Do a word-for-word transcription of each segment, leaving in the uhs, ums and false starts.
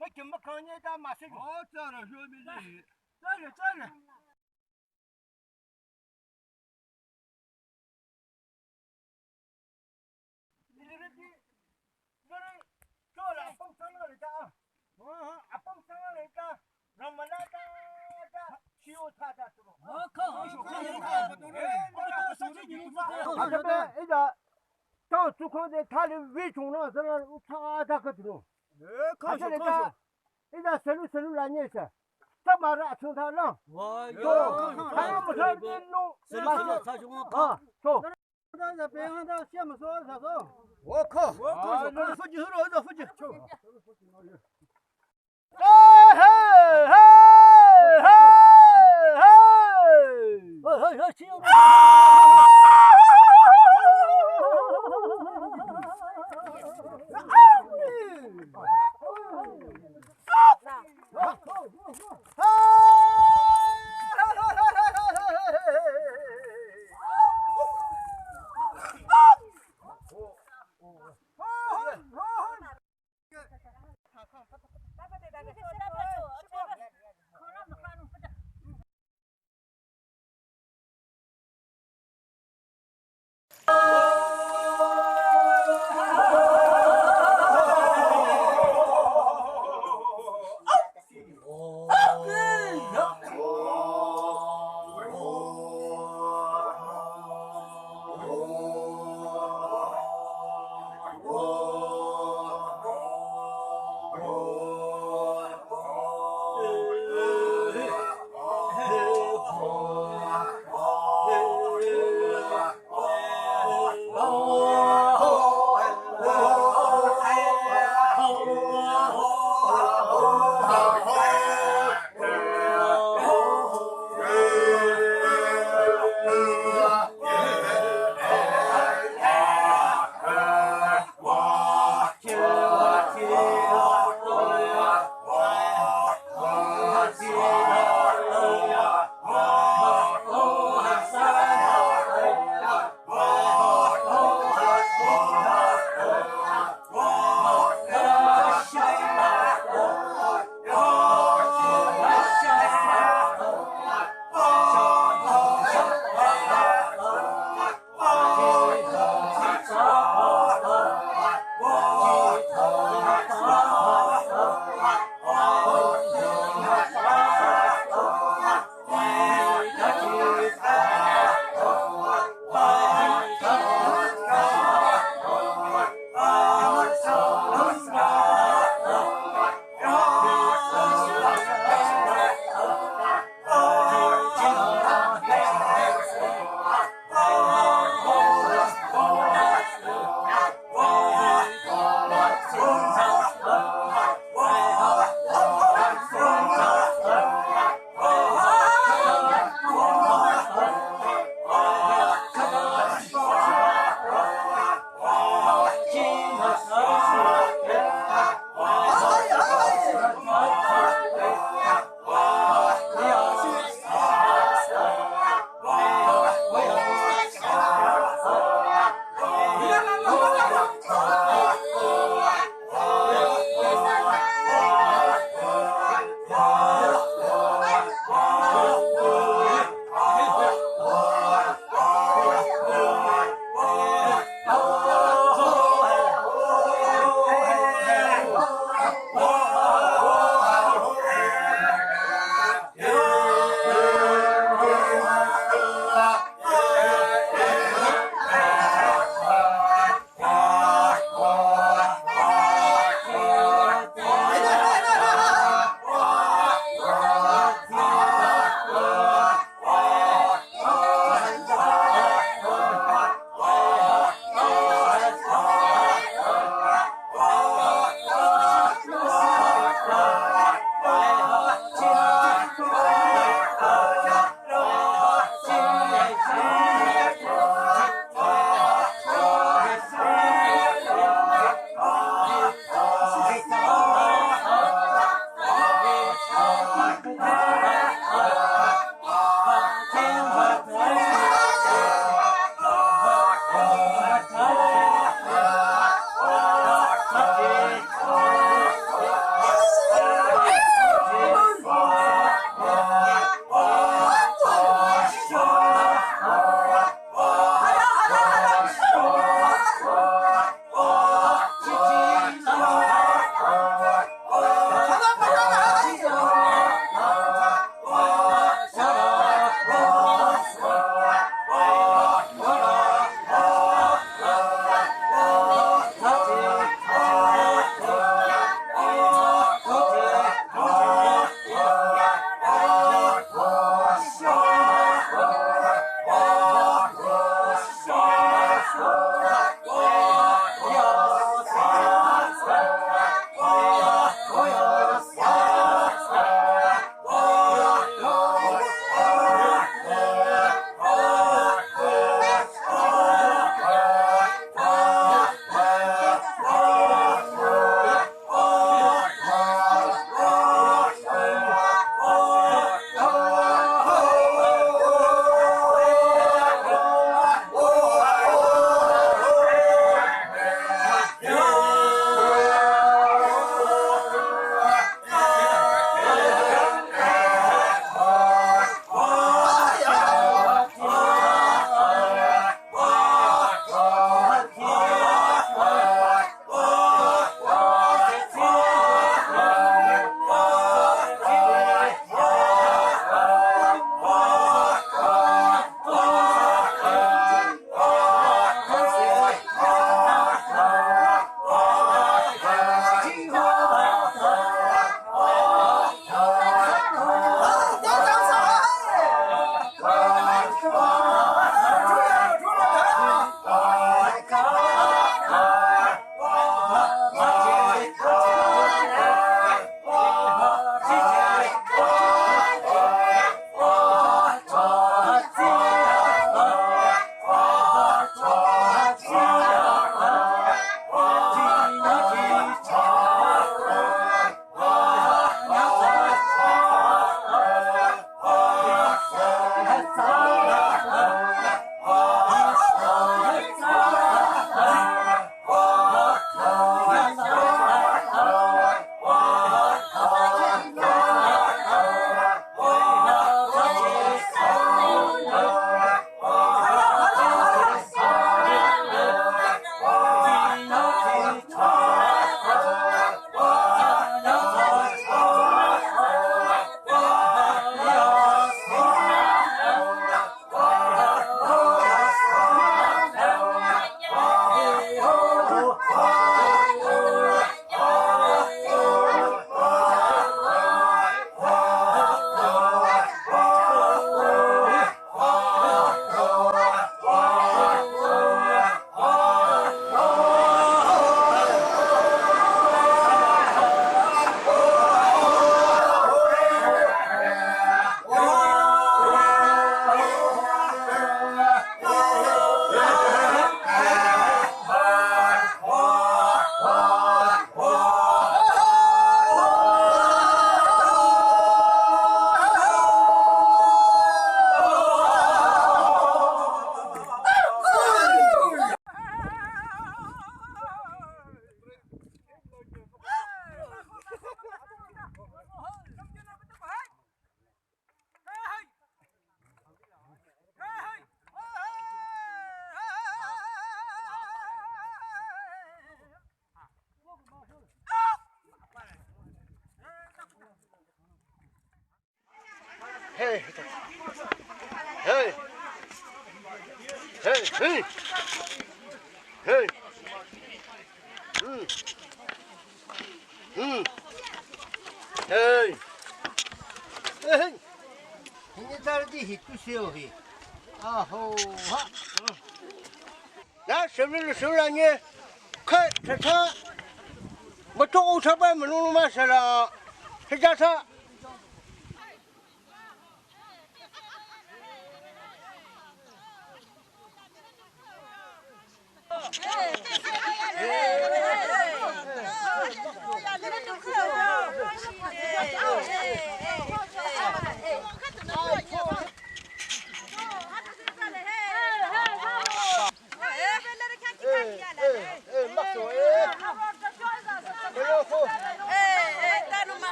Peki mükanye da masih. O, tsara, show me the. Tsara, tsara. Ida, tao tsukho de thali vi chungna zara utsa da ka tro. Ida selu selu la nye sa. Tamara achung tha la. Wa, yo. Thali masa de no. Selu selu sa chung. Ah, so. Hey. Hey, hey. Hey. Hmm. Hmm. Hey. Hey. Hini tardi hitu seo hi. Aho, ha. Na shemri lu shura nye. Kha, tha, tha. Mato u tha ba manu ma sala. Tha, tha, tha.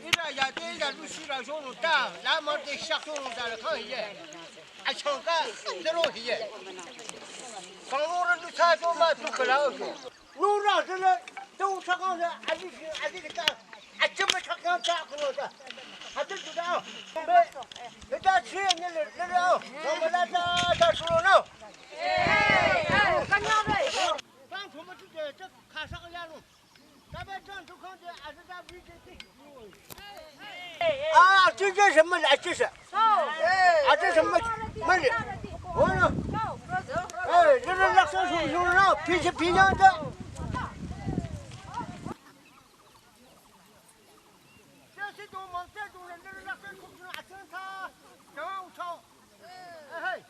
Ira ya de ya lu shi ra zhong lu ta, la ma de shak zhong lu ta le kang ye. A chang ka, de lo ye. Kang lo lu ta zhong ma du ke la zhong. Nung rang zhe le, dou chakang zhe, a zi shi, a zi ke ta, a zhe me chakang ta ke lo zhe. A zi zhe da, be, be ta chi ne le, le le, dou me la ta, ta shu lo no. Zhang chong me zhi zhe, zhe ka shang ya lo. Da be zhang zhu kang zhe, a zi da bi zhe ti. A, a zi zhe shen me le, a zi she. A zi shen me, me le. Wo no. Eh, le le lak shen shu shu no, pi shi pi nyang zhe. Zhe shi dong mang zhe dong le le lak shen shu shu no, a zi ta. Zhang chao. Eh, hey.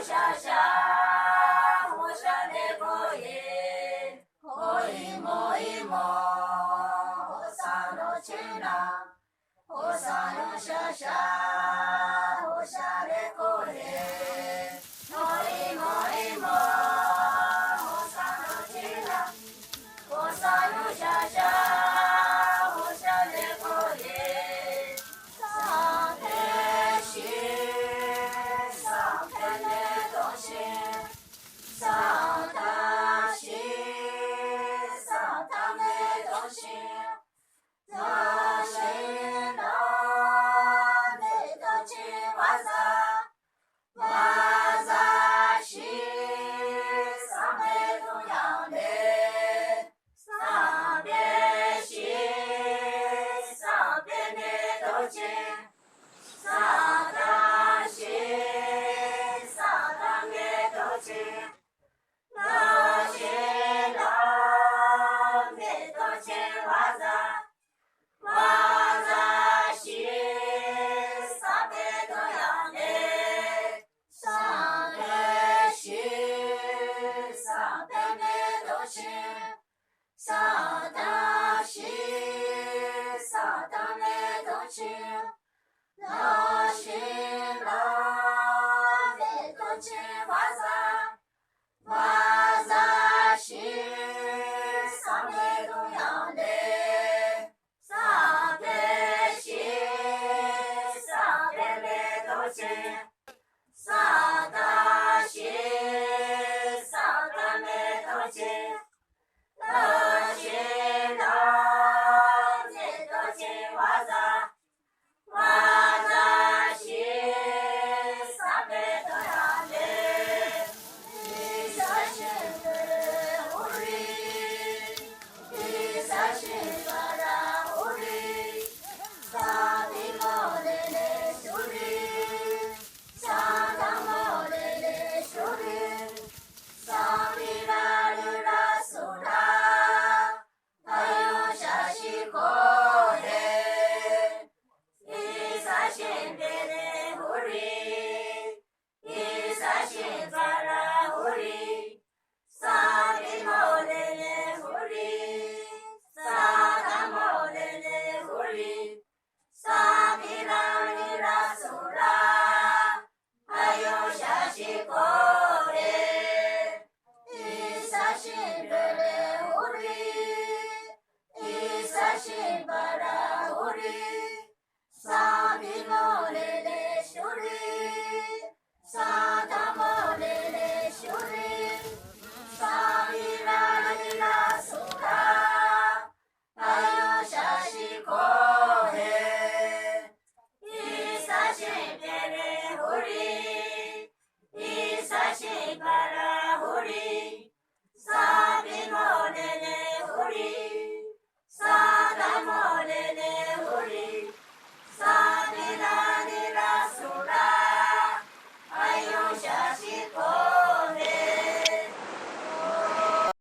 Shasha, hoshale koye, ho imo imo, hosano chena. Hosano shasha, hoshale koye. Ho imo imo, hosano chena. Hosano shasha, hoshale koye. Sampeshi, sampene doshi. Satashi, satame doshi.